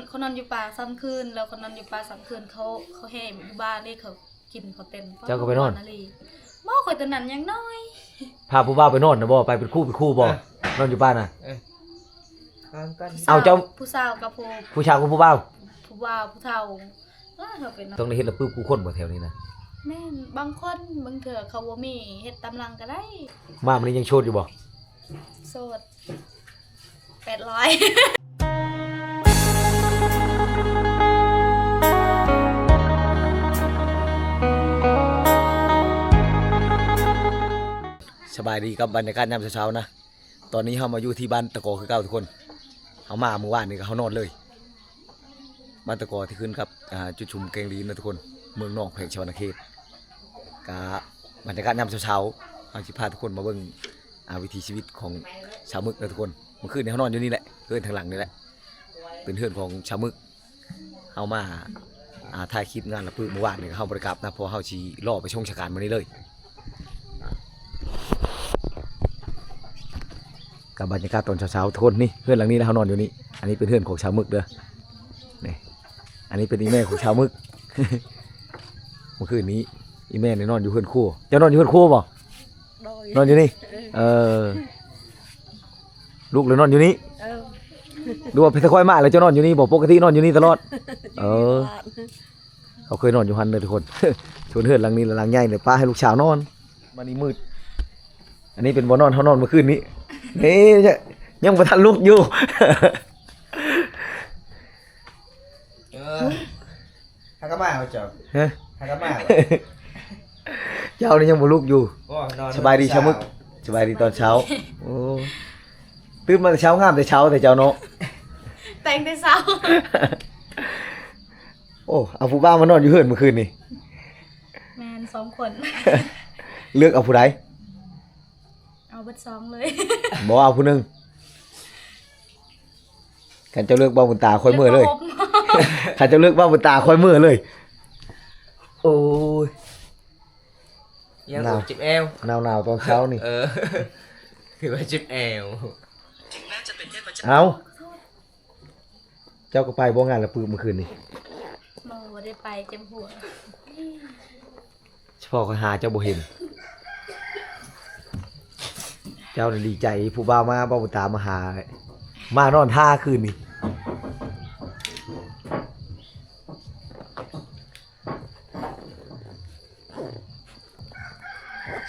ເຂົານອນຢູ່ປ່າສາມຄືນ ແລ້ວເຂົານອນຢູ່ປ່າສາມຄືນ ເຂົາ ເຂົາແຫ່ຢູ່ບ້ານເດ້ ເຂົາກິນເຂົາເຕັ້ນ ເຈົ້າກໍໄປນອນ ບໍ່ ຂ້ອຍຕອນນັ້ນຍັງນ້ອຍ ພາຜູ້ບ່າວໄປນອນນະບໍ່? ໄປເປັນຄູ່ເປັນຄູ່ບໍ່? ເອີ ນອນຢູ່ປ່ານະ ເອີ ເອົາ ເຈົ້າ ຜູ້ສາວກັບຜູ້ ຜູ້ສາວກັບຜູ້ບ່າວ ຜູ້ບ່າວຜູ້ເຖົ້າ ເອີ ເຂົາໄປນອນ ຕ້ອງໄດ້ເຮັດລະປຶບຄູ່ຄົນບໍ່ແຖວນີ້ນະ? ແມ່ນ ບາງຄົນບາງເທື່ອເຂົາບໍ່ມີ ເຮັດຕາມຫຼັງກໍໄດ້ ມາມື້ນີ້ຍັງໂສດຢູ່ບໍ່? ໂສດ ແປດຮ້ອຍ ສະບາຍດີກັບບັນຍາກາດຍາມເຊົ້າໆນະ. ຕອນນີ້ເຮົາມາຢູ່ທີ່ບ້ານຕະກໍຄືເກົ່າທຸກຄົນ. ເຮົາມາມື້ວານນີ້ກໍເຮົານອນເລີຍ. ບ້ານຕະກໍທີ່ຂຶ້ນກັບ ອ່າ ຈຸດຊຸມແກ່ງລີນນະທຸກຄົນ ເມືອງໜອງແຂວງສະຫວັນນະເຂດ. ກະບັນຍາກາດຍາມເຊົ້າໆ ເຮົາຊິພາທຸກຄົນມາເບິ່ງ ອ່າ ວິຖີຊີວິດຂອງຊາວມຶກນະທຸກຄົນ. ເມື່ອຄືນນີ້ເຮົານອນຢູ່ນີ້ແຫຼະ ເຮືອນທາງຫຼັງນີ້ແຫຼະ ເປັນເຮືອນຂອງຊາວມຶກ. ເຮົາມາ ອ່າ ຖ່າຍຄລິບງານລະປຶບມື້ວານນີ້ ເຮົາບໍ່ໄດ້ກັບນະ ເພາະເຮົາຊິລໍໄປຊົງສະການມື້ນີ້ເລີຍ. ກັບບັນຍາກາດຕອນເຊົ້າໆ ທຸກຄົນ. ນີ້ເຮືອນຫຼັງນີ້ແຫຼະ ເຮົານອນຢູ່ນີ້. ອັນນີ້ເປັນເຮືອນຂອງຊາວມຶກເດີ ນີ້. ອັນນີ້ເປັນອີ່ແມ່ຂອງຊາວມຶກ. ເມື່ອຄືນນີ້ອີ່ແມ່ນີ້ນອນຢູ່ເຮືອນຄົວ. ເຈົ້ານອນຢູ່ເຮືອນຄົວບໍ່? ໂດຍ ນອນຢູ່ນີ້. ເອີ ເອີ ລູກລະນອນຢູ່ນີ້. ເອີ ຫຼືວ່າແຕ່ຂ້ອຍມາແລ້ວເຈົ້ານອນຢູ່ນີ້ບໍ່? ປົກກະຕິນອນຢູ່ນີ້ຕະຫຼອດ. ເອີ ເຂົາເຄີຍນອນຢູ່ຫັ້ນເດີທຸກຄົນ. ສ່ວນເຮືອນຫຼັງນີ້ລະຫຼັງໃຫຍ່ເລີຍ ປະໃຫ້ລູກສາວນອນ. ມານີ້ມືດ. ອັນນີ້ເປັນບ່ອນນອນເຮົານອນເມື່ອຄືນນີ້. ນີ້ ຍັງບໍ່ທັນລຸກຢູ່. ເອີ ຫາກະມາເຈົ້າ. ຮະ? ຫາກະມາ. ເຈົ້ານີ້ຍັງບໍ່ລຸກຢູ່. ໂອ້ ນອນ. ສະບາຍດີຊາວມຶກ. ສະບາຍດີຕອນເຊົ້າ. ໂອ້ ຕື່ນມາແຕ່ເຊົ້າ ງາມແຕ່ເຊົ້າແຕ່ເຈົ້າເນາະ. ແຕ່ງແຕ່ເຊົ້າ. ໂອ້ ເອົາຜູ້ບ່າວມານອນຢູ່ເຮືອນມື້ຄືນນີ້. ແມ່ນ ສອງຄົນ. ເລືອກເອົາຜູ້ໃດ? ເອົາເບິດສອງເລີຍ. ບໍ່ ເອົາຜູ້ໜຶ່ງ. ຄັນເຈົ້າເລືອກບ່າວບຸນຕາ ຂ້ອຍເມືອເລີຍ. ຄັນເຈົ້າເລືອກບ່າວບຸນຕາ ຂ້ອຍເມືອເລີຍ. ໂອ້ຍ ຍັງ ໜາວ ເຈັບແອວ. ໜາວໆ ຕອນເຊົ້ານີ້. ເອີ ຄືວ່າເຈັບແອວ. ເອົ້າ ເຈົ້າກໍໄປບໍ່ງານລະປຶບມື້ຄືນນີ້? ບໍ່ ບໍ່ໄດ້ໄປ ເຈັບຫົວ. ສະເພາະຂ້ອຍຫາເຈົ້າບໍ່ເຫັນ. ເຈົ້ານີ້ດີໃຈ ຜູ້ບ່າວມາ ບ່າວບຸນຕາມາຫາ ມານອນທ່າຄືນນີ້.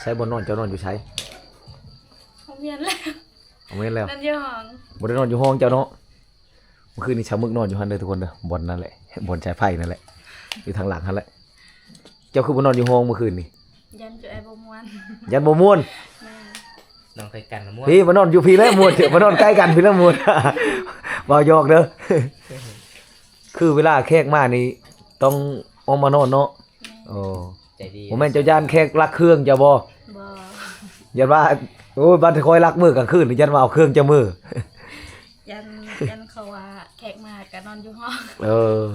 ໃສບ່ອນນອນ ເຈົ້ານອນຢູ່ໃສ? ໂຮງຮຽນແລ້ວ. ໂຮງຮຽນແລ້ວ. ນອນຢູ່ຫ້ອງ. ບໍ່ໄດ້ນອນຢູ່ຫ້ອງເຈົ້າເນາະ. ເມື່ອຄືນນີ້ຊາວມຶກນອນຢູ່ຫັ້ນເດີທຸກຄົນເດີ ບ່ອນນັ້ນແຫຼະ ບ່ອນສາຍໄຟນັ້ນແຫຼະ ຢູ່ທາງຫຼັງຫັ້ນແຫຼະ. ເຈົ້າຄືບໍ່ນອນຢູ່ຫ້ອງເມື່ອຄືນນີ້? ຢ້ານເຈົ້າອ້າຍບໍ່ມ່ວນ. ຢ້ານບໍ່ມ່ວນ. ແມ່ນ. ນອນໃກ້ກັນລະມ່ວນ. ພີ້ ມານອນຢູ່ພີ້ແຫຼະມ່ວນ ມານອນໃກ້ກັນພີ້ລະມ່ວນ. ເວົ້າຢອກເດີ. ຄືເວລາແຂກມານີ້ຕ້ອງອອກມານອນເນາະ. ແມ່ນ. ໂອ້ ໃຈດີ. ບໍ່ແມ່ນເຈົ້າຢ້ານແຂກລັກເຄື່ອງເຈົ້າບໍ່? ບໍ່. ຢ້ານວ່າ ໂອ້ຍ ບາດຂ້ອຍລັກມື້ກາງຄືນ ຢ້ານວ່າເອົາເຄື່ອງເຈົ້າມື. ຢ້ານ ຢ້ານເຂົາວ່າແຂກມາກະນອນຢູ່ຫ້ອງ. ເອີ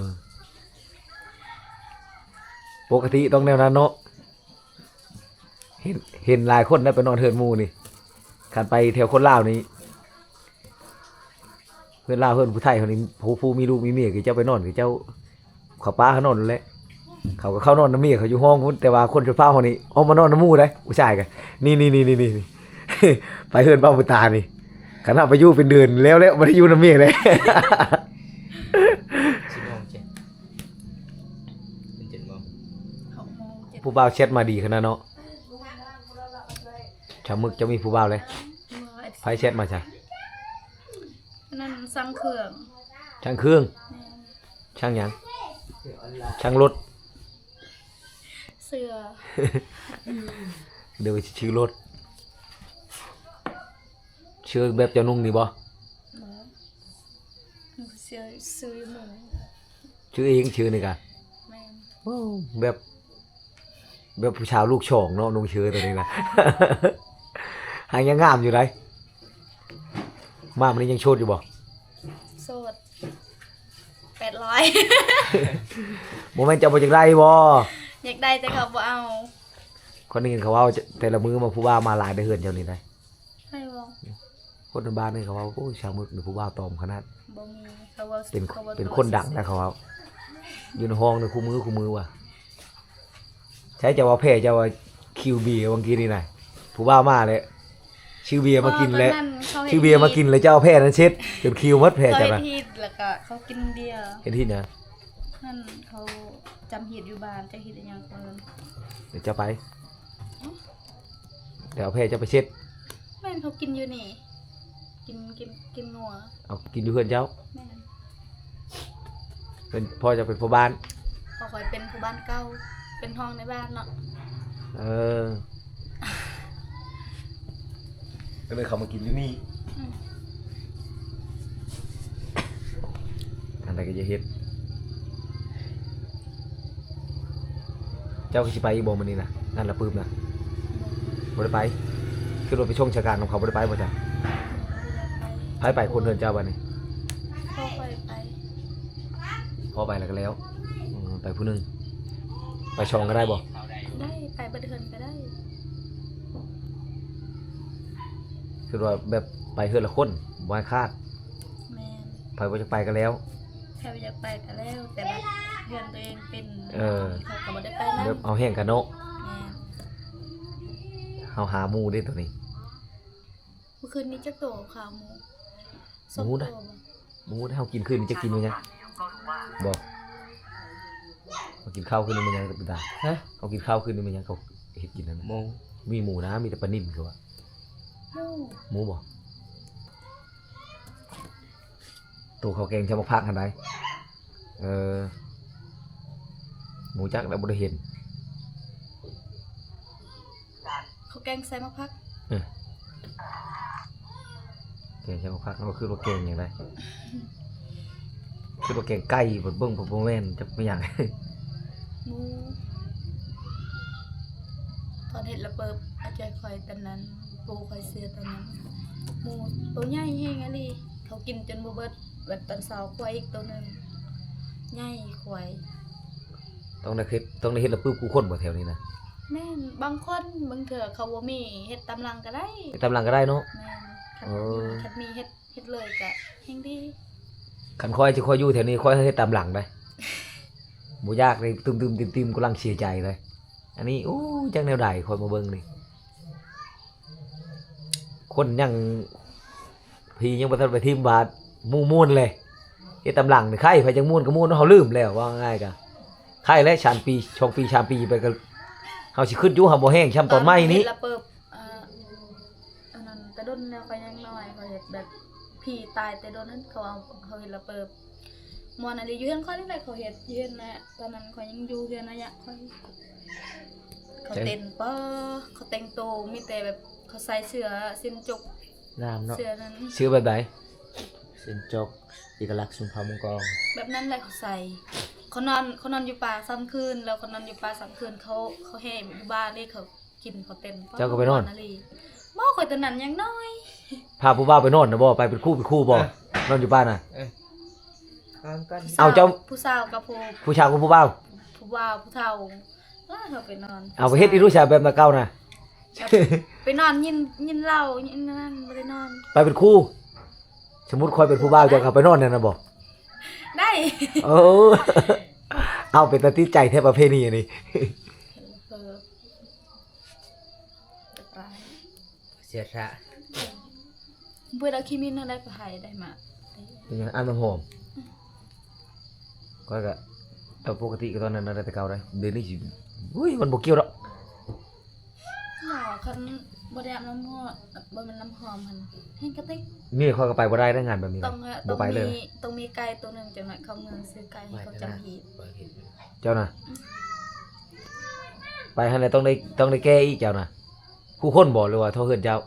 ປົກກະຕິຕ້ອງແນວນັ້ນເນາະ. ເຫັນ ເຫັນຫຼາຍຄົນໄດ້ໄປນອນເຮືອນໝູ່ນີ້. ຄັນໄປແຖວຄົນລາວນີ້ ເຮືອນລາວເຮືອນຜູ້ໄທເຮົານີ້ ຜູ້ ຜູ້ມີລູກມີເມຍ ຄືເຈົ້າໄປນອນ ຄືເຈົ້າ ເຂົາປະເຮົານອນນັ້ນແຫຼະ. ເຂົາກໍເຂົ້ານອນນຳເມຍເຂົາຢູ່ຫ້ອງພຸ້ນ ແຕ່ວ່າຄົນຊົນເຜົ່າເຮົານີ້ອອກມານອນນຳໝູ່ໄດ໋ ຜູ້ຊາຍກໍ ນີ້ໆ ໄປເຮືອນບ່າວບຸນຕານີ້ ຄັນເຮົາໄປຢູ່ເປັນເດືອນແລ້ວແຫຼະ ບໍ່ໄດ້ຢູ່ນຳເມຍເລີຍ. ສິບໂມງ ເຈັດ ເປັນເຈັດໂມງ. ຜູ້ບ່າວແຊັດມາດີຂະໜາດເນາະ. ຊາວມຶກ ເຈົ້າມີຜູ້ບ່າວແລ້ວ? ໃຜແຊັດມາຊະ? ອັນນັ້ນຊ່າງເຄື່ອງ. ຊ່າງເຄື່ອງ? ແມ່ນ. ຊ່າງຫຍັງ? ຊ່າງລົດ? ເສື້ອ. ເດີ ຊິຊື້ລົດ ຊື້ແບບເຈົ້ານຸ່ງນີ້ບໍ່? ບໍ່. ຊື້ເອງ ຊື້ນີ້ກະ. ແມ່ນ. ໂອ້ ແບບ ແບບຜູ້ສາວລູກສອງເນາະ ນຸ່ງເຊີໂຕນີ້ນະ. ຫາກຍັງງາມຢູ່ໃດ໋. ມາມື້ນີ້ຍັງໂສດຢູ່ບໍ່? ໂສດ ແປດຮ້ອຍ. ບໍ່ແມ່ນເຈົ້າບໍ່ຢາກໄດ້ບໍ່? ຢາກໄດ້ແຕ່ເຂົາບໍ່ເອົາ. ຂ້ອຍໄດ້ຍິນເຂົາເວົ້າແຕ່ລະມື້ມາ ຜູ້ບ່າວມາຫຼາຍໃນເຮືອນເຈົ້ານີ້ໄດ໋. ໃຜເວົ້າ? ຄົນໃນບ້ານນີ້ເຂົາເວົ້າ ໂອ້ຍ ຊາວມຶກນີ້ຜູ້ບ່າວຕອມຂະໜາດ. ບໍ່ມີ. ເປັນ ເປັນຄົນດັງນະ ເຂົາເວົ້າ ຢູ່ໃນຫ້ອງນີ້ຄູ່ມື້ຄູ່ມື້ວ່າ ໃສເຈົ້າວ່າແພ້ ເຈົ້າວ່າຄິວເບຍ ວ່າກີ້ນີ້ນະ ຜູ້ບ່າວມາແລ້ວ ຊື້ເບຍມາກິນແລ້ວ ຊື້ເບຍມາກິນແລ້ວ ເຈົ້າເອົາແພ້ນັ້ນເຊັດ ຈົນຄິວໝົດແພ້ເຈົ້ານະ ເຮັດຮີດ ແລ້ວກໍເຂົາກິນເບຍ ເຮັດຮີດຫຍັງ? ນັ້ນເຂົາຈຳຮີດຢູ່ບ້ານ ຈັກຮີດອີ່ຫຍັງຂອງເຂົາ ແລ້ວເຈົ້າໄປ ແລ້ວເອົາແພ້ເຈົ້າໄປເຊັດ ແມ່ນ ເຂົາກິນຢູ່ນີ້ ກິນ ກິນ ກິນງົວ ເອົາກິນຢູ່ເຮືອນເຈົ້າ ແມ່ນ ເປັນ ພໍ່ເຈົ້າເປັນພໍ່ບ້ານ ພໍ່ຂ້ອຍເປັນພໍ່ບ້ານເກົ່າ ເປັນຮອງໃນບ້ານເນາະ ເອີ ກໍເລີຍເຂົ້າມາກິນຢູ່ນີ້ ອືມ ອັນໃດກໍຢ່າເຮັດ ເຈົ້າກໍຊິໄປອີກບໍ່ມື້ນີ້ນະ ງານລະປຶບນະ? ບໍ່ໄດ້ໄປ ຄືລົດໄປສົ່ງສາການນຳເຂົາ ບໍ່ໄດ້ໄປບໍ່ຈ້ະ? ໃຜໄປຄົນເຮືອນເຈົ້າບາດນີ້? ພໍ່ຂ້ອຍໄປ ພໍ່ໄປແລ້ວກໍແລ້ວ ອືມ ໄປຜູ້ໜຶ່ງ ໄປສອງກໍໄດ້ບໍ່? ໄດ້ ໄປເບິດເຮືອນກໍໄດ້ ຄືວ່າແບບໄປເຮືອນລະຄົນ ບໍ່ໃຫ້ຂາດ ແມ່ນ ໃຜບໍ່ຢາກໄປກໍແລ້ວ ໃຜບໍ່ຢາກໄປກໍແລ້ວ ແຕ່ວ່າເຮືອນຕົວເອງເປັນ ເອີ ເຂົາກໍບໍ່ໄດ້ໄປນຳ ແບບເອົາແຮງກັນເນາະ ແມ່ນ ເຮົາຫາໝູ່ເດ້ໂຕນີ້ ມື້ຄືນນີ້ຈັກໂຕ ເອົາຂາວໝູ່ ສອງໂຕບໍ່? ໝູ່ເຮົາກິນຄືນນີ້ ຈະກິນແມ່ນຫຍັງ? ບໍ່ ເຮົາກິນເຂົ້າຄືນນີ້ແມ່ນຫຍັງ? ຕາ ຮະ? ເຮົາກິນເຂົ້າຄືນນີ້ແມ່ນຫຍັງ? ເຂົາເຮັດກິນນັ້ນ ໝູ ມີໝູນະ ມີແຕ່ປານິນຄືວ່າ ໝູ ໝູບໍ່? ໂຕເຂົາແກງໃສ່ໝາກຜັກຫັ້ນໃດ ເອີ ໝູຈັກແລ້ວ ບໍ່ໄດ້ເຫັນ. ເຂົາແກງໃສ່ໝາກຜັກ ເອີ ແກງໃສ່ໝາກຜັກ ເຮົາຄິດວ່າແກງຫຍັງໃດ ຄິດວ່າແກງໄກ່ ເບິ່ງ ເບິ່ງບໍ່ແມ່ນ ຈັກແມ່ນຫຍັງ ໝູ ຕອນເຮັດລະເປີບ ອາຈານຂ້ອຍຕອນນັ້ນ ປູຂ້ອຍເສຍຕອນນັ້ນ ໝູໂຕໃຫຍ່ແຮງອີ່ຫຼີ ເຂົາກິນຈົນບໍ່ເບິດ ແບບຕອນເຊົ້າຄວາຍອີກໂຕໜຶ່ງ ໃຫຍ່ຄວາຍ ຕ້ອງໄດ້ເຮັດ ຕ້ອງໄດ້ເຮັດລະປຶບຄູ່ຄົນບໍ່ແຖວນີ້ນະ? ແມ່ນ ບາງຄົນ ບາງເທື່ອເຂົາບໍ່ມີ ເຮັດຕາມຫຼັງກໍໄດ້ ເຮັດຕາມຫຼັງກໍໄດ້ເນາະ ແມ່ນ ຄັນ ເອີ ມີ ຄັນມີເຮັດ ເຮັດເລີຍກະແຮ່ງດີ ຄັນຂ້ອຍຊິ ຂ້ອຍຢູ່ແຖວນີ້ ຂ້ອຍເຮັດຕາມຫຼັງໄດ໋ ບໍ່ຢາກເລີຍ ຕຶມໆຕິ່ມໆ ກຳລັງເສຍໃຈເລີຍ ອັນນີ້ ໂອ້ ຈັກແນວໃດ ຂ້ອຍມາເບິ່ງນີ້ ຄົນຍັງ ພີ່ຍັງບໍ່ທັນໄປຖິ້ມບາດ ໝູ່ມ່ວນເລີຍ ເຮັດຕາມຫຼັງນີ້ ໃຄໃຜຈັ່ງມ່ວນກໍມ່ວນ ເຮົາລືມແລ້ວ ເວົ້າງ່າຍໆ ກະ ໃຄແຫຼະ ສາມປີ ສອງປີ ສາມປີໄປກໍ ເຮົາຊິຄຶດຢູ່ ເຮົາບໍ່ແຮງຊ່ຳຕອນໃໝ່ນີ້ ຕອນເຮັດລະເປີບ ເອີ ອັນນັ້ນແຕ່ດົນແລ້ວ ຂ້ອຍຍັງນ້ອຍ ຂ້ອຍເຮັດແບບ ຜີຕາຍແຕ່ດົນນັ້ນ ເຂົາເອົາ ເຮົາເຮັດລະເປີບ ມ່ວນອີ່ຫຼີ ຢູ່ເຮືອນຂ້ອຍນີ້ແຫຼະ ເຂົາເຮັດຢູ່ເຮືອນນະ ຕອນນັ້ນຂ້ອຍຍັງຢູ່ເຮືອນອາຍະຂ້ອຍ ເຂົາເຕັ້ນ ປາ ເຂົາແຕ່ງໂຕ ມີແຕ່ແບບ ເຂົາໃສ່ເສື້ອສິ້ນຈົກ ງາມເນາະ ເສື້ອນັ້ນ ເສື້ອແບບໃດ? ສິ້ນຈົກ ເອກະລັກຊຸມເຜົ່າມົງກອງ ແບບນັ້ນແຫຼະ ເຂົາໃສ່ ເຂົານອນ ເຂົານອນຢູ່ປ່າສາມຄືນ ແລ້ວເຂົານອນຢູ່ປ່າສາມຄືນ ເຂົາ ເຂົາແຫ່ຢູ່ບ້ານເດ້ ເຂົາ ກິນເຂົາເຕັ້ນ ເຈົ້າກໍໄປນອນ ບໍ່ ຂ້ອຍຕອນນັ້ນຍັງນ້ອຍ ພາຜູ້ບ່າວໄປນອນນະບໍ່? ໄປເປັນຄູ່ເປັນຄູ່ບໍ່? ເອີ ນອນຢູ່ປ່ານະ ເອີ ເອົາ ເຈົ້າ ຜູ້ສາວກັບຜູ້ ຜູ້ສາວກັບຜູ້ບ່າວ ຜູ້ບ່າວຜູ້ເຖົ້າ ລະເຮົາໄປນອນ ເອົາ ໄປເຮັດອີ່ດູຊະ ແບບນະເກົ່ານະ ໄປນອນຍິນ ຍິນເຫຼົ້າ ຍິນນັ້ນ ບໍ່ໄດ້ນອນ ໄປເປັນຄູ່ ສົມມຸດຂ້ອຍເປັນຜູ້ບ່າວ ເຈົ້າກໍໄປນອນນັ້ນນະບໍ່? ໄດ້ ໂອ້ ເອົາ ເປັນຕາຕິດໃຈແທ້ປະເພນີອັນນີ້ ເອີ ເສຍຊະ ເພິ່ນເອົາຂີ້ໝິ້ນຫັ້ນໄດ້ໄປໃຫ້ໄດ້ມາ ເປັນຫຍັງ? ອາບນ້ຳຫອມ ອືມ ຂ້ອຍກະ ແຕ່ປົກກະຕິກໍຕອນນັ້ນນະ ໄດ້ແຕ່ເກົ່າໄດ໋ ດຽວນີ້ຊິ ໂອ້ຍ ມັນບໍ່ກ່ຽວດອກ ບໍ່ ຄັນບໍ່ໄດ້ອາບນ້ຳຫອມ ບໍ່ແມ່ນນ້ຳຫອມຫັ້ນ ແຮ່ງກະຕິກ ນີ້ຂ້ອຍກໍໄປບໍ່ໄດ້ເດ້ ງານແບບນີ້ ຕ້ອງ ຕ້ອງມີ ໄປເລີຍ ຕ້ອງມີໄກ່ໂຕໜຶ່ງ ຈັກໜ້ອຍເຂົ້າເມືອງຊື້ໄກ່ໃຫ້ເຂົາຈຳຮີດ ເຈົ້ານະ ອືມ ໄປຫັ້ນແຫຼະ ຕ້ອງໄດ້ ຕ້ອງໄດ້ແກ່ອີກເຈົ້ານະ ຄູ່ຄົນບໍ່ ຫຼືວ່າເທົ່າເຮືອນເຈົ້າ?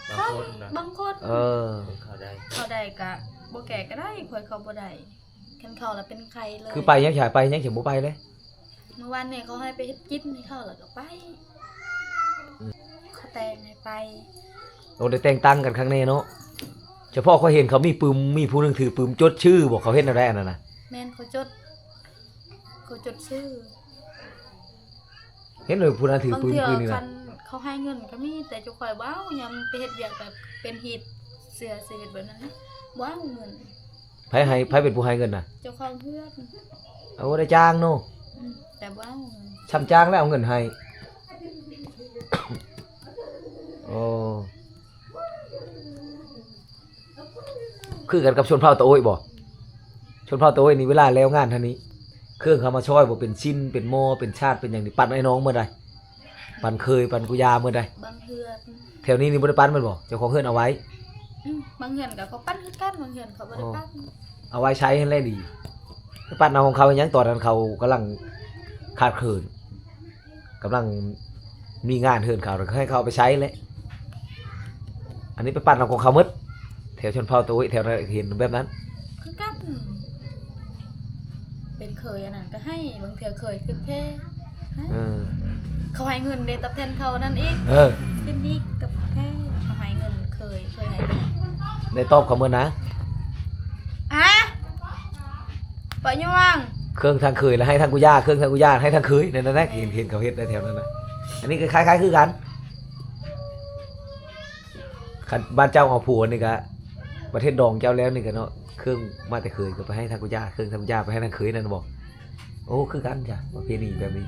ບາງຄົນນະ ບາງຄົນ ເອີ ເຂົ້າໄດ້ ເຂົ້າໄດ້ກະບໍ່ແກ່ກໍໄດ້ ຂ້ອຍເຂົ້າບໍ່ໄດ້ ຄັນເຂົ້າລະເປັນໄຂ້ເລີຍ ຄືໄປຫຍັງ ໄປຫຍັງ ຈະບໍ່ໄປເລີຍ ມື້ວານນີ້ເຂົາໃຫ້ໄປເຮັດກິນໃຫ້ເຂົາ ລະກໍໄປ ອືມ ເຂົາແຕ່ງໃຫ້ໄປ ໂອ ໄດ້ແຕ່ງຕັ້ງກັນຄັກແນ່ເນາະ ສະເພາະຂ້ອຍເຫັນເຂົາມີປຶມ ມີຜູ້ໜຶ່ງຖືປຶມ ຈົດຊື່ບໍ່ ເຂົາເຮັດແນວໃດອັນນັ້ນນະ? ແມ່ນ ເຂົາຈົດ ເຂົາຈົດຊື່ ເຫັນເລີຍ ຜູ້ນັ້ນຖືປືນ ບາງເທື່ອ ປືນນີ້ນະ ຄັນເຂົາໃຫ້ເງິນກໍມີ ແຕ່ຈຸຂ້ອຍບໍ່ເອົາ ຍາມໄປເຮັດວຽກແບບເປັນຮີດເສື້ອ ຊິເຮັດແບບນັ້ນນະ ບໍ່ເອົາເງິນ ໃຜໃຫ້ ໃຜເປັນຜູ້ໃຫ້ເງິນນະ? ເຈົ້າຂອງເຮືອນ. ໂອ້ ໄດ້ຈ້າງເນາະ. ອືມ ແຕ່ບໍ່ເອົາເງິນ ຊ່ຳຈ້າງແລ້ວເອົາເງິນໃຫ້. ໂອ້ ຄືກັນກັບຊົນເຜົ່າຕາໂອ້ຍບໍ່? ຊົນເຜົ່າຕາໂອ້ຍນີ້ ເວລາແລ້ວງານຫັ້ນນີ້ ເຄື່ອງເຂົາມາຊ່ອຍບໍ່ ເປັນຊິ້ນ ເປັນໝໍ້ ເປັນຊາດ ເປັນຫຍັງນີ້ ປັນອ້າຍນ້ອງໝົດໃດ໋ ປັນເຂີຍ ປັນກູ່ຍ່າໝົດໃດ໋. ບາງເຮືອນ ແຖວນີ້ນີ້ບໍ່ໄດ້ປັນແມ່ນບໍ່? ເຈົ້າຂອງເຮືອນເອົາໄວ້. ອືມ ບາງເຮືອນກໍເຂົາປັນຄືກັນ ບາງເຮືອນເຂົາບໍ່ໄດ້ປັນ. ອໍ ເອົາໄວ້ໃຊ້ຫັ້ນແຫຼະດີ. ໄປປັນເອົາຂອງເຂົາເຮັດຫຍັງ? ຕອນນັ້ນເຂົາກຳລັງຂາດເຂີນ ກຳລັງມີງານເຮືອນເຂົາ ກໍໃຫ້ເຂົາເອົາໄປໃຊ້ແຫຼະ. ອັນນີ້ໄປປັນເອົາຂອງເຂົາໝົດ ແຖວຊົນເຜົ່າໂຕຍ ແຖວນັ້ນເຫັນແບບນັ້ນ ຄືກັນ. ເປັນເຂີຍອັນນັ້ນກໍໃຫ້ ບາງເທື່ອເຂີຍຖືກແທ້. ເອີ ເຂົາໃຫ້ເງິນເດ້ ຕອບແທນເຂົານັ້ນອີກ. ເອີ ຂຶ້ນອີກ ຕອບແທນ ເຂົາໃຫ້ເງິນເຂີຍ ເຂີຍໃຫ້ ໄດ້ຕອບເຂົາໝົດນະ. ອາ ປະຍວງ ເຄື່ອງທາງເຂີຍລະໃຫ້ທາງກູ່ຍ່າ ເຄື່ອງທາງກູ່ຍ່າໃຫ້ທາງເຂີຍ ນັ້ນນະ. ເຫັນ ເຫັນເຂົາເຮັດໃນແຖວນັ້ນນະ. ອັນນີ້ກໍຄ້າຍໆຄືກັນ. ຄັນບ້ານເຈົ້າເອົາຜົວນີ້ກະ ປະເທດດອງເຈົ້າແລ້ວນີ້ກະເນາະ ເຄື່ອງມາແຕ່ເຂີຍກໍໄປໃຫ້ທາງກູ່ຍ່າ ເຄື່ອງທາງກູ່ຍ່າໄປໃຫ້ທາງເຂີຍນັ້ນບໍ? ໂອ້ ຄືກັນຈ້ະ ປະເພນີແບບນີ້.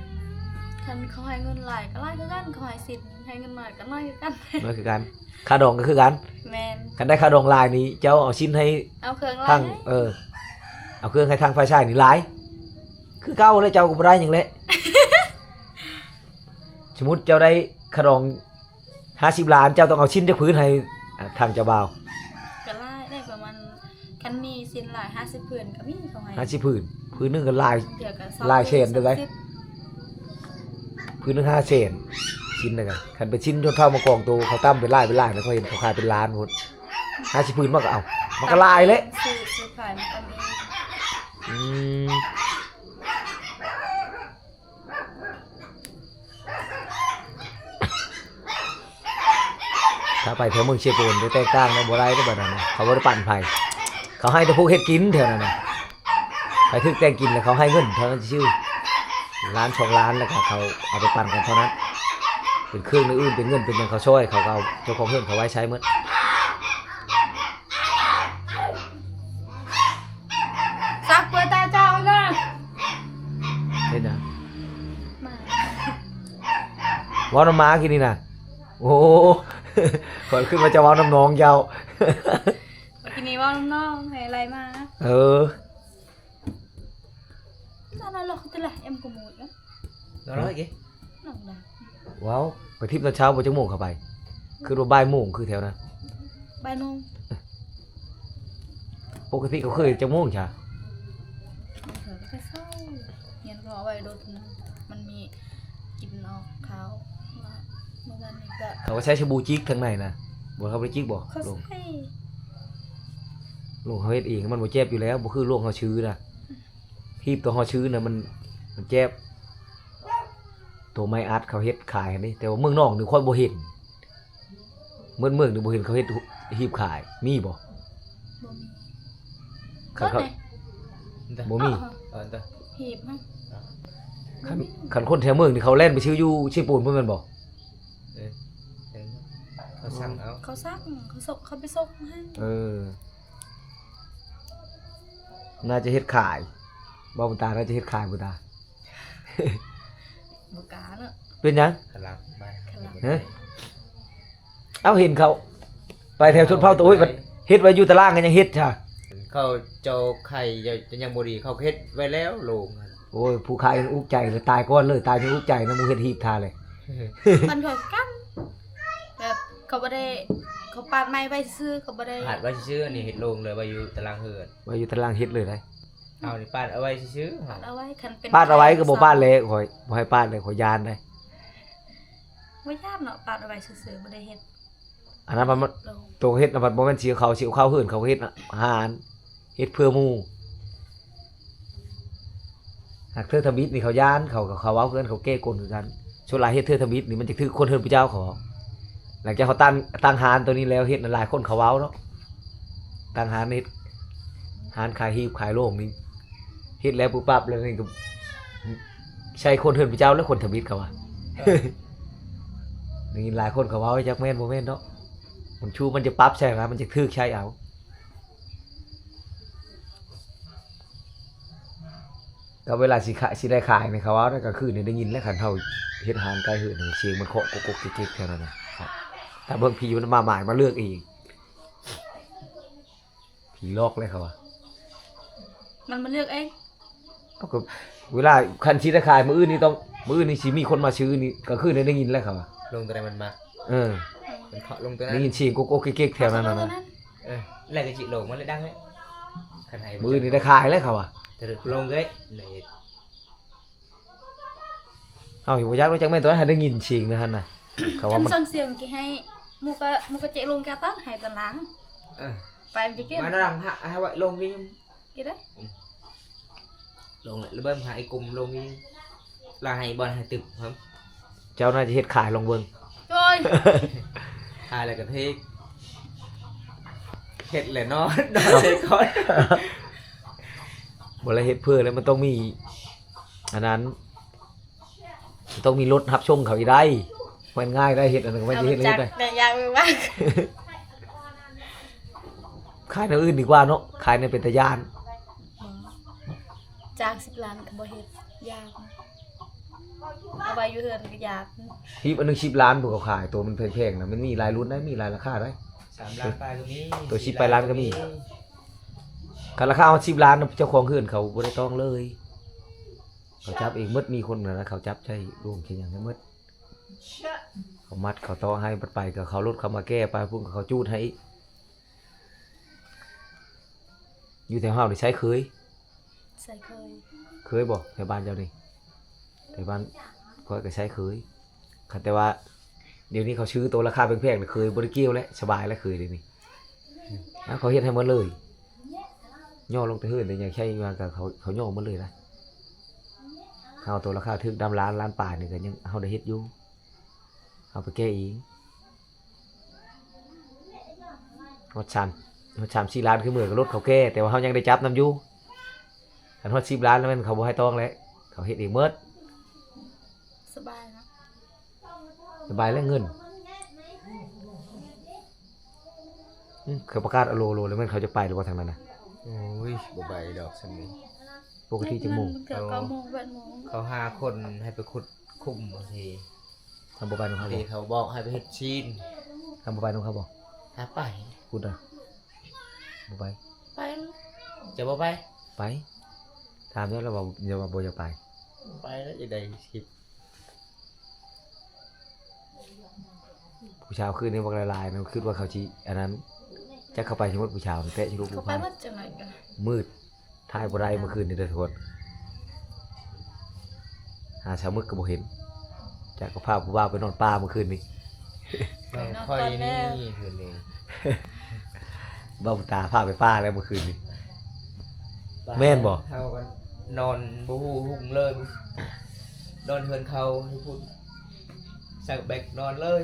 ຄັນເຂົາໃຫ້ເງິນຫຼາຍກໍຫຼາຍຄືກັນ ເຂົາໃຫ້ສິນ ໃຫ້ເງິນໜ້ອຍກໍໜ້ອຍຄືກັນ ໜ້ອຍຄືກັນ. ຄ່າດອງກໍຄືກັນ. ແມ່ນ ຄັນໄດ້ຄ່າດອງຫຼາຍນີ້ ເຈົ້າເອົາສິນໃຫ້ ເອົາເຄື່ອງຫຼາຍ ທາງ ເອີ ເອົາເຄື່ອງໃຫ້ທາງຝ່າຍຊາຍນີ້ຫຼາຍ ຄືເກົ່າແລ້ວ ເຈົ້າກໍບໍ່ໄດ້ຫຍັງແຫຼະ. ສົມມຸດເຈົ້າໄດ້ຄ່າດອງຫ້າສິບລ້ານ ເຈົ້າຕ້ອງເອົາສິນຈັກຜືນໃຫ້ ອາ ທາງເຈົ້າບ່າວ? ກໍຫຼາຍໄດ໋ ປະມານ ຄັນມີສິນຫຼາຍຫ້າສິບຜືນກໍມີ ເຂົາໃຫ້ຫ້າສິບຜືນ ຜືນໜຶ່ງກໍຫຼາຍ ເທື່ອກໍ ຫຼາຍແສນເດີ. ຜືນໜຶ່ງຫ້າແສນ ສິນນະ. ຄັນເປັນສິນຊົນເຜົ່າມາກອງໂຕ ເຂົາຕ່ຳເປັນຫຼາຍ ເປັນຫຼາຍ ແລ້ວເຂົາເຫັນເຂົາຂາຍເປັນລ້ານພຸ້ນ. ຫ້າສິບຜືນມັນກໍເອົາ ມັນກໍຫຼາຍແຫຼະ. ຊື້ ຊື້ຂາຍມັນກໍມີ. ອືມ ຖ້າໄປແຖວເມືອງເຊໂປນ ຈະແຕກຕ່າງເນາະ ບໍ່ໄດ້ເດ້ ບາດນັ້ນນະ ເຂົາບໍ່ໄດ້ປັນໃຜ ເຂົາໃຫ້ແຕ່ພວກເຮັດກິນແຖວນັ້ນນະ. ໃຜຖືກແຕ່ງກິນແລ້ວເຂົາໃຫ້ເງິນເທົ່ານັ້ນຊື່ໆ ລ້ານສອງລ້ານ ແລ້ວກໍເຂົາເອົາໄປປັນກັນເທົ່ານັ້ນ. ເປັນເຄື່ອງອື່ນ ເປັນເງິນ ເປັນຫຍັງ ເຂົາຊ່ອຍ ເຂົາກໍເອົາເຈົ້າຂອງເຮືອນເຂົາໄວ້ໃຊ້ໝົດ. ສັກເປີດຕາເຈົ້ານະ. ເຮັດຫຍັງ? ໝາ ເວົ້ານຳໝາກີ້ນີ້ນະ. ໂອ້ ຂ້ອຍຄິດວ່າຈະເວົ້ານຳນ້ອງເຈົ້າ. ກີ້ນີ້ເວົ້ານຳນ້ອງໃຫ້ໄລ່ໝາ. ເອີ Ana lo te la em como yo. ນອນແລ້ວເກ? ນອນແລ້ວ. ວ້າວ ໄປທຣິບຕອນເຊົ້າບໍ່? ຈັກໂມງເຂົ້າໄປ? ຄືວ່າບ່າຍໂມງ ຄືແຖວນັ້ນ. ບ່າຍໂມງ. ປົກກະຕິເຂົາເຄີຍຈັກໂມງຊະ? ເຂົາກໍເຊົ້າ ຮຽນເຂົາເອົາໄວ້ໂດດ ມັນມີກິນອອກຂາວ. ເມື່ອວານນີ້ກໍ ເຂົາກໍໃຊ້ສະບູຈິກທາງໃນນະ. ບໍ່ ເຂົາບໍ່ໄດ້ຈິກບໍ່? ເຂົາໃຊ້ ໂລງເຮົາເຮັດເອງ ມັນບໍ່ເຈັບຢູ່ແລ້ວ ບໍ່ຄືໂລງເຮົາຊື້ນະ. ຮີບໂຕເຮົາຊື້ນະ ມັນ ມັນເຈັບ. ໂຕໄມ້ອັດເຂົາເຮັດຂາຍຫັ້ນເດ້ ແຕ່ວ່າເມືອງນອກນີ້ຂ້ອຍບໍ່ເຫັນ. ເມືອງ ເມືອງນີ້ບໍ່ເຫັນເຂົາເຮັດຮີບຂາຍ ມີບໍ່? ບໍ່ມີ. ຄັນເຂົາ ບໍ່ມີ. ເອີ ຮີບຫັ້ນ ຄັນ ຄັນຄົນແຖວເມືອງນີ້ເຂົາແລ່ນໄປຊື້ຢູ່ເຊໂປນພຸ້ນແມ່ນບໍ່? ເອີ ເຂົາສັ່ງເອົາ ເຂົາສັ່ງ ເຂົາສົ່ງ ເຂົາໄປສົ່ງໃຫ້. ເອີ ໜ້າຈະເຮັດຂາຍ ເວົ້າບຸນຕາ ໜ້າຈະເຮັດຂາຍບຸນຕາ. ບໍ່ກ້າເນາະ. ເປັນຫຍັງ? ຂະຫຼັງໄປ ຂະຫຼັງ. ຮະ? ເອົ້າ ເຫັນເຂົາໄປແຖວຊົນເຜົ່າໂຕຍ ເຮັດໄວ້ຢູ່ຕາລ່າງກໍຍັງເຮັດຊະ. ເຂົາເຈົ້າໄຂ່ຍັງບໍ່ດີ ເຂົາເຮັດໄວ້ແລ້ວໂລງ. ໂອ້ຍ ຜູ້ຂາຍຍັງອຸກໃຈເລີຍ ຕາຍກ່ອນເລີຍ ຕາຍຍັງອຸກໃຈນຳ ໝູ່ເຮັດຮີບທ່າເລີຍ. ມັນເທົ່າກັນ ແບບເຂົາບໍ່ໄດ້ ເຂົາປາດໄມ້ໄວ້ຊື່ໆ ເຂົາບໍ່ໄດ້ ປາດໄວ້ຊື່ໆ. ອັນນີ້ເຮັດໂລງເລີຍ ໄວ້ຢູ່ຕາລ່າງເຮືອນ ໄວ້ຢູ່ຕາລ່າງເຮັດເລີຍໄດ໋. ເຮົານີ້ປາດເອົາໄວ້ຊື່ໆ ປາດເອົາໄວ້. ຄັນເປັນ ປາດເອົາໄວ້ກໍບໍ່ປາດແລ້ວ ຂ້ອຍບໍ່ໃຫ້ປາດເລີຍ ຂ້ອຍຢ້ານໄດ໋. ບໍ່ຢ້ານເນາະ ປາດເອົາໄວ້ຊື່ໆ ບໍ່ໄດ້ເຮັດ. ອັນນັ້ນມັນ ໂຕເຮັດນະ ມັນບໍ່ແມ່ນຊິເອົາເຂົ້າ ຊິເອົາເຂົ້າເຮືອນ ເຂົາເຮັດອາຫານ ເຮັດເພື່ອໝູ່. ຫາກເທື່ອທຳອິດນີ້ເຂົາຢ້ານ ເຂົາ ເຂົາເວົ້າຄືກັນ ເຂົາແກ້ກົນຄືກັນ. ສ່ວນຫຼາຍເຮັດເທື່ອທຳອິດນີ້ ມັນຈະຖືກຄົນເຮືອນຜູ້ເຈົ້າເຂົາເວົ້າ. ຫຼັງຈາກເຂົາຕັ້ງ ຕັ້ງຮ້ານໂຕນີ້ແລ້ວ ເຮັດຫຼາຍຄົນເຂົາເວົ້າເນາະ ຕັ້ງຮ້ານເຮັດ ຮ້ານຂາຍຮີບຂາຍໂລງນີ້ ເຮັດແລ້ວປຸບປັບແລ້ວນີ້ກໍ ໃສ່ຄົນເຮືອນຜູ້ເຈົ້າແລ້ວ ຄົນທຳອິດເຂົາວ່າ. ໄດ້ຍິນຫຼາຍຄົນເຂົາເວົ້າ ຈັກແມ່ນບໍ່ແມ່ນເນາະ. ມັນຊູມັນຈະປັບໃສ່ນະ ມັນຈະຖືກໃຊ້ເອົາ. ກໍເວລາຊິຂາຍ ຊິໄດ້ຂາຍນີ້ ເຂົາເວົ້າໄດ້ ກາງຄືນນີ້ໄດ້ຍິນແລ້ວ ຄັນເຮົາເຮັດຮ້ານໃກ້ເຮືອນ ສຽງມັນເຄາະກົກໆເກັກໆແຖວນັ້ນນະ. ຖ້າເບິ່ງຜີມັນມາໝາຍມາເລືອກເອງ ຜີຫຼອກແລ້ວເຂົາວ່າ ມັນມາເລືອກເອງ. ເອົາ ກໍເວລາຄັນຊິໄດ້ຂາຍມື້ອື່ນນີ້ຕ້ອງ ມື້ອື່ນນີ້ຊິມີຄົນມາຊື້ນີ້ ກາງຄືນນີ້ໄດ້ຍິນແລ້ວເຂົາວ່າ ລົງຕົວໃດມັນມັກ. ເອີ ມັນເຄາະລົງຕົວນັ້ນ ໄດ້ຍິນສຽງກົກໆເກັກໆແຖວນັ້ນນະ. ເອີ ແລ້ວກໍຊິລົງມາເລີຍ ດັງເລີຍ. ຄັນໃຫ້ມື້ອື່ນນີ້ໄດ້ຂາຍແລ້ວເຂົາວ່າ ແຕ່ລົງເລີຍ. ເຮົາບໍ່ຢາກຮູ້ຈັກແມ່ນຕົວໃດ ຫາໄດ້ຍິນສຽງນະຫັ້ນນະ. ເຂົາວ່າມັນ ຄັນສຽງຊິໃຫ້ໝູ່ກະ ໝູ່ກະເຈະລົງກະຕັ້ງໃຫ້ຕານຫຼັງ. ເອີ ໄປມັນຈະກິນ ມານຳຫາ ໃຫ້ໄວ້ລົງນີ້ ກິນໄດ້. ອືມ ລົງແລ້ວ ແລ້ວເບິ່ງຫາໄອ້ກົມລົງນີ້ ລະໃຫ້ບ່ອນໃຫ້ຕຶບ. ເຈົ້າໜ້າຈະເຮັດຂາຍລອງເບິ່ງ. ໂອ້ຍ ຂາຍແລ້ວກໍເທກ ເຮັດແຫຼະເນາະ ນອນເຊກ່ອນ. ບໍ່ໄດ້ເຮັດເພື່ອແລ້ວ ມັນຕ້ອງມີ ອັນນັ້ນ ຕ້ອງມີລົດຮັບສົ່ງເຂົາອີກໄດ໋. ແມ່ນງ່າຍໄດ໋ ເຮັດອັນນັ້ນກໍແມ່ນຊິເຮັດເລີຍໄດ໋. ແຕ່ຢາກວ່າ ຂາຍແນວອື່ນດີກວ່າເນາະ ຂາຍແນວເປັນຕາຢ້ານ. ຈ້າງສິບລ້ານກໍບໍ່ເຮັດ ຢາກ ເອົາໄວ້ຢູ່ເຮືອນກໍຢາກ. ຮີບອັນໜຶ່ງສິບລ້ານ ພວກເຂົາຂາຍ ໂຕມັນແພງໆນະ ມັນມີຫຼາຍລຸ້ນໄດ໋ ມີຫຼາຍລາຄາໄດ໋. ສາມລ້ານປາຍກໍມີ ໂຕສິບປາຍລ້ານກໍມີ. ຄັນລາຄາຮອດສິບລ້ານນະ ເຈົ້າຂອງເຮືອນເຂົາບໍ່ໄດ້ຕ້ອງເລີຍ. ເຂົາຈັບເອງໝົດ ມີຄົນນັ້ນນະ ເຂົາຈັບໃສ່ໂລງໃສ່ຫຍັງໃຫ້ໝົດ. ເຂົາມັດເຂົາເຕາະໃຫ້ ບັດໄປກໍເຂົາລົດເຂົາມາແກ້ ໄປພຸ້ນກໍເຂົາຈູດໃຫ້ອີກ. ຢູ່ແຖວເຮົານີ້ໃຊ້ເຄີຍ ໃຊ້ເຄີຍ. ເຄີຍບໍ່ ແຖວບ້ານເຈົ້ານີ້? ແຖວບ້ານຂ້ອຍກໍໃຊ້ເຄີຍ. ຄັນແຕ່ວ່າດຽວນີ້ເຂົາຊື້ໂຕລາຄາແພງໆ ເຄີຍບໍ່ໄດ້ກ່ຽວແລ້ວ ສະບາຍແລ້ວເຄີຍດຽວນີ້. ອືມ ເຂົາເຮັດໃຫ້ໝົດເລີຍ ຍໍລົງແຕ່ເຮືອນແຕ່ຫຍັງໃຊ້ມາກໍເຂົາ ເຂົາຍໍໝົດເລີຍນະ. ເຮົາໂຕລາຄາຖືກນຳລ້ານ ລ້ານປາຍນີ້ກໍຍັງເຮົາໄດ້ເຮັດຢູ່ ເຮົາໄປແກ້ເອງ. ຮອດສາມ ຮອດສາມສີ່ລ້ານຄືເມືອກໍລົດເຂົາແກ້ ແຕ່ວ່າເຮົາຍັງໄດ້ຈັບນຳຢູ່. ຄັນຮອດສິບລ້ານແລ້ວແມ່ນເຂົາບໍ່ໃຫ້ຕ້ອງແລ້ວ ເຂົາເຮັດເອງໝົດ. ສະບາຍເນາະ ສະບາຍແລ້ວເງິນ. ອືມ ເຂົາປະກາດໂລໂລແລ້ວແມ່ນເຂົາຈະໄປຫຼືບໍ່ທາງນັ້ນນະ? ໂອ້ຍ ບໍ່ໄປດອກຊ່ຳນີ້. ປົກກະຕິຈັກໂມງ? ມັນກໍເກົ້າໂມງ ແປດໂມງ. ເຂົາຫາຄົນໃຫ້ໄປຂຸດຂຸມບາງທີ ເຮົາບໍ່ໄປນຳເຂົາບໍ່? ບາງທີເຂົາບອກໃຫ້ໄປເຮັດຊີ້ນ. ເຮົາບໍ່ໄປນຳເຂົາບໍ່? ຫາໄປ. ພຸ້ນນະ ບໍ່ໄປ. ໄປ. ຈະບໍ່ໄປ? ໄປ. ຖາມແລ້ວລາວວ່າ ລາວວ່າບໍ່ຢາກໄປ. ໄປແລ້ວຈະໄດ້ຊິບ ຜູ້ສາວຄືນນີ້ບັກຫຼາຍໆນະ ຄິດວ່າເຂົາຊິອັນນັ້ນ ຈັກເຂົາໄປຊິໝົດຜູ້ສາວ ແຕະຊິລູກ ເຂົາໄປໝົດຈັ່ງໃດກໍ ມືດ ຖ່າຍບໍ່ໄດ້ມື້ຄືນນີ້ເດີທຸກຄົນ. ຫາເຊົ້າມື້ກໍບໍ່ເຫັນ ຈັກກໍພາຜູ້ບ່າວໄປນອນປ່າມື້ຄືນນີ້. ຂ້ອຍນີ້ຄືນນີ້ ບ່າວຕາພາໄປປ່າແລ້ວມື້ຄືນນີ້ ແມ່ນບໍ່? ເຮົາກໍນອນບໍ່ຮູ້ຮຸ່ງເລີຍ ນອນເຮືອນເຂົາຢູ່ພຸ້ນ ໃສ່ແບັກນອນເລີຍ.